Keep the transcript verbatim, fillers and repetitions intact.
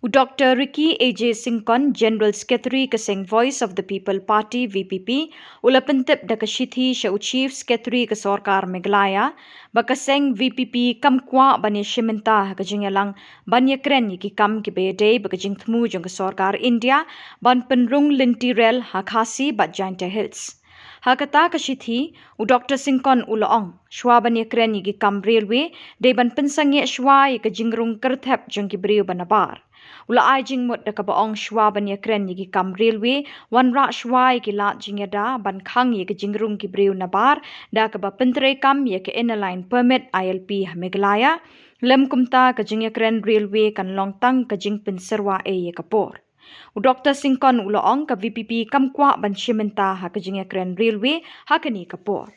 U Dr Ricky A J Syngkon, General Secretary ka seng Voice of the People Party VPP, u la pyntip da ka shithi sha u Chief Secretary ka sorkar Meghalaya ba ka seng VPP kam kwah ban ïashim bynta ha ka jingïalang ban ïakren ïa ki kam kiba ïadei bad ka jingthmu jong ka sorkar India ban pynrung lynti rel ha Khasi bad Jaiñtia Hills. Ha kata ka shithi, u Dr Syngkon u la ong shwa ban ïakren ïa ki kam railway, dei ban pynsangeh shwa ïa ka jingrung kyrthep jong ki briew ba nabar. U la ai jingmut da kaba ong shwa ban ïakren ïa ki kam railway, wanrah shwa ïa ki lad jingïada ban khang ïa ka jingrung ki briew nabar da kaba pyntreikam ïa ka Inner Line Permit ILP ha Meghalaya. Lym kumta, ka jingïakren railway kan long tang ka jingpynsyrwa ei ïa ka por. U Dr Syngkon u la ong ka VPP kam kwah ban shim bynta ha ka jingïakren railway ha kane ka por.